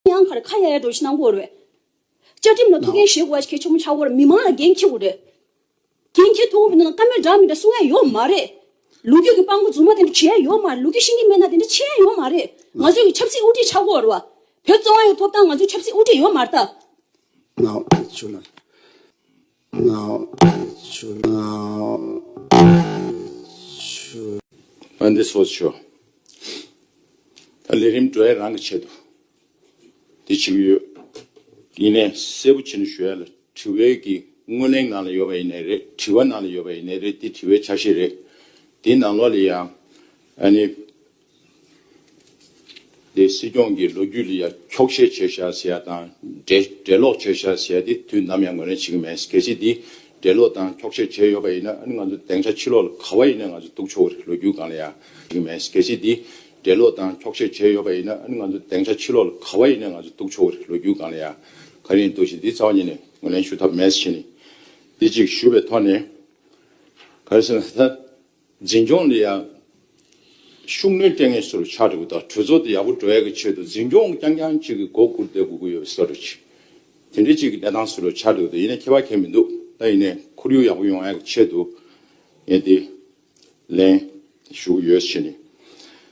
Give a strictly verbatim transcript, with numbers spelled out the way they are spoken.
ཡང་ཁར་ཁ་ཡ་ཡ་འགྲོ་ཞིག་གནང་དགོས་རེད། བཅའ་ཁྲིམས་ལ་ཐུགས་འགན་བཞེས་དགོས་པ་ཞིག་གལ་ཆེན་པོ་ཆགས་ཀྱི་ཡོད་རེད། མི་མང་ལ་འགན་འཁྱེར་དགོས་རེད། འགན་འཁྱེར་ཐུབ་པ་མིན་ན་བཀའ་མོལ་འདྲ་མི་འདྲ་གསུང་ཡ་ཡོད་མ་རེད། ལོ་རྒྱུས་ཀྱི་དཔང་པོ་རྫུན་མ་དེ་འདྲ་བྱེད་ཡ་ཡོད་མ་རེད། ལོ་རྒྱུས་ཤེས་ཀྱི་མེད་ན་དེ་འདྲ་བྱེད་ཡ་ཡོད་མ་རེད། ང་ཚོས་ཀྱི་ཆབ་སྲིད་དབུ་ཁྲིད་ཆགས་ཀྱི་ཡོད་རེད་བ། བོད་བཙན་དབང་ཡོད་ཐོབ་ཐང་ང་ཚོའི་ཆབ་སྲིད་དབུ་ཁྲིད་ཡོད་མ་རེད་ད། ནའོ་ཆུ་ལ། ནའོ་ཆུ་ལ། ཆུ། ཨ་འདི་སོ་ཆོ། ད་ལས་རིམ་འགྲོ་ཡ་རང་གི་ཆེད་དུ། དེ་བྱེད་ཀྱི་ཡོད། ཡིན་ནའི་གསལ་པོ་བྱས་ནས་ཞུ་ཡ་ལ། དྲི་བའི་གི་སྔོན་གླེང་ནང་ལ་ཡོད་པ་ཡིན་ནའི་རེད། དྲི་བ་ནང་ལ་ཡོད་པ་ཡིན་ནའི་རེད། དེ་དྲི་བའི་ཆ་ཤས་རེད། དེའི་ནང་ལོགས་ལ་ཡང་ཨ་ནི་དེ་སྲིད་སྐྱོང་གི་ལོ་རྒྱུས་ལ་ཡང་འཁྱོག་བཤད་བྱས་བཞག་ཟེར་ཡ་དང་འགྲེལ་འགྲེལ་ལོག་བྱས་བཞག་ཟེར་ཡ་དེ་དུས་ནམ་ཡང་ངོས་ལེན་བྱེད་ཀྱི་མེད། གལ་སྲིད་དེ་འགྲེལ་ལོག་དང་འཁྱོག་བཤད་བྱས་ཡོད་པ་ཡིན་ན། ཨ་ནི་ང་ཚོ་སྡིངས་ཆ་ཕྱི་ལོགས་ལ་ག་བ་ཡིན་ནའི་ང་ཚོ་གཏུག་ཆོག་གི་རེད། ལོ་རྒྱུས་སྒང་ལ་ཡང་བྱེད་ཀྱི་མེད། གལ་སྲིད་དེ་འགྲེལ་ལོག་དང་འཁྱོག་བཤད་བྱས་ཡོད་པ་ཡིན་ན། ཨ་ནི་ང་ཚོ་སྡིངས་ཆ་ཕྱི་ལོགས་ལ་ག་བ་ཡིན་ནའི་ང་ཚོ་གཏུག་ཆོག་གི་རེད། ལོ་རྒྱུས་སྒང་ལ་ཡང་ག་རེ་ཡིན་འདུག་ཞེས་འདི་རྩ་བ་ཉིད་ནས་ངོས་ལེན་ཞུ་ཐབས་མེད་ཟེར་བྱས་ནས། འདི་གཅིག་ཞུ་བའི་ཐོག་ནས། ག་རེ་ཟེར་ན། ད་འཛིན་སྐྱོང་ལ་ཡང་ཤུགས་སྣོན་སྤྲད་མཁན་བཟོ་འདྲ་ཆགས་འགྲོ་གི་འདུག་གྲོས་ཚོགས་དེ་ཡག་པོ་འགྲོ་ཡ་གི་ཆེད་དུ་འཛིན་སྐྱོང་རྐྱང་རྐྱང་གཅིག་གི་མགོ་སྒུར་བསྡད་དགོས་ཀྱི་ཡོད་པའི་བཟོ་འདྲ་ཅིག་དེ་འདྲ་གཅིག་གི་གནས་སྟངས་བཟོ་འདྲ་ཆགས་འགྲོ་གི་འདུག་ཡིན་ན་ཁྱད་པར་གང་ཡང་མི་འདུག་ད་ཡིན་ནའི་ཁོར་ཡུག་ཡག་པོ་ཡོང་ཡ་གི་ཆེད་དུ་ངས་དེ་ལན་ཞུ་གི་ཡོད་ཟེར་ནས།